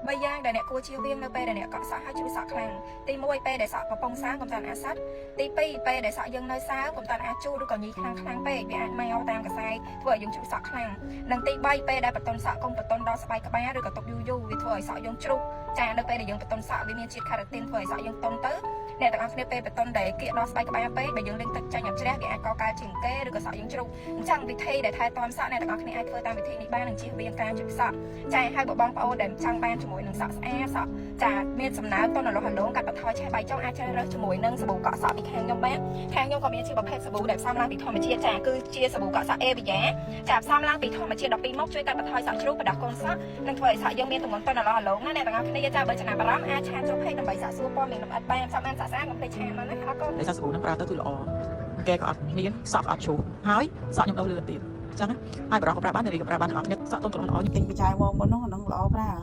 បីយ៉ាងដែលអ្នកគួរជៀសវាងនៅពេលដែលអ្នកកក់សក់ហើយជ្រុះសក់ខ្លាំងទី1ពេលដែលសក់កំពុងសើមកុំតាន់អាសិតទី2ពេលដែលសក់យើងនៅសើមកុំតាន់អាជូតឬក៏ញីខ្លាំងខ្លាំងពេកវាអាចមកតាមកសែធ្វើឲ្យយើងជ្រុះសក់ខ្លាំងនិងទី3ពេលដែលបតុនសក់កុំបតុនដល់ស្បែកក្បាលឬក៏ទុកយូរយូរវាធ្វើឲ្យសក់យើងជ្រុះចានៅពេលដែលយើងបតុនសក់វាមានជាតិ keratin ធ្វើឲ្យសក់យើងតុនទៅអ្នកទាំងអស់គ្នាពេលបតុនដែលគៀកដល់ស្បែកក្បាលពេកបើយើងលេងទឹកចាញ់អត់ជ្រះវាអាចកកើតជាអង្គេឬក៏សក់យើងជ្រុះអញ្ចឹងវិធីដែលថែទាំសក់អ្នកទាំងអស់គ្នាអាចធ្វើតាមវិធីនេះបាននឹងជៀសវាងការជ្រុះសក់ចាហើយបើបងប្អូនដែលចង់បានជាមួយនឹងសក់ស្អាតសក់ចាមានសំណើមតុនរលោះរលោងកាត់បន្ថយឆេះបែកចុងអាចជ្រើសរើសជាមួយនឹងសាប៊ូកក់សក់ពីខាងខ្ញុំបានខាងខ្ញុំក៏មានជាប្រភេទសាប៊ូដែលផ្សំឡើងពីធម្មជាតិចាគឺជាសាប៊ូកក់សក់អេវីយ៉ាចាផ្សំឡើងពីធម្មជាតិ12មុខជួយកាត់បន្ថយសក់ជ្រុះបដោះកូនសក់និងធ្វើឲ្យសក់យើងមានទម្ងន់ទន់រលោះរលោងណាអ្នកទាំងអស់គ្នាចាបើចំណាប់អារម្មណ៍អាច chat ចូល page ដើម្បីសាកសួរព័ត៌មានលម្អិតបានចង់បានសក់ស្អាតកុំភ្លេច chat មកណាអរគុណ ដោយសារសាប៊ូហ្នឹងប្រើទៅគឺល្អគេក៏អត់មានសក់ក៏អត់ជ្រុះហើយសក់ខ្ញុំដូរលឿនទៀតអញ្ចឹងណាហើយបរិះក៏ប្រើបាននារីក៏ប្រើបានទាំងអស់គ្នាសក់ទន់ល្អ ទិញបច្ច័យមកមុនហ្នឹងអាហ្នឹងល្អប្រើ។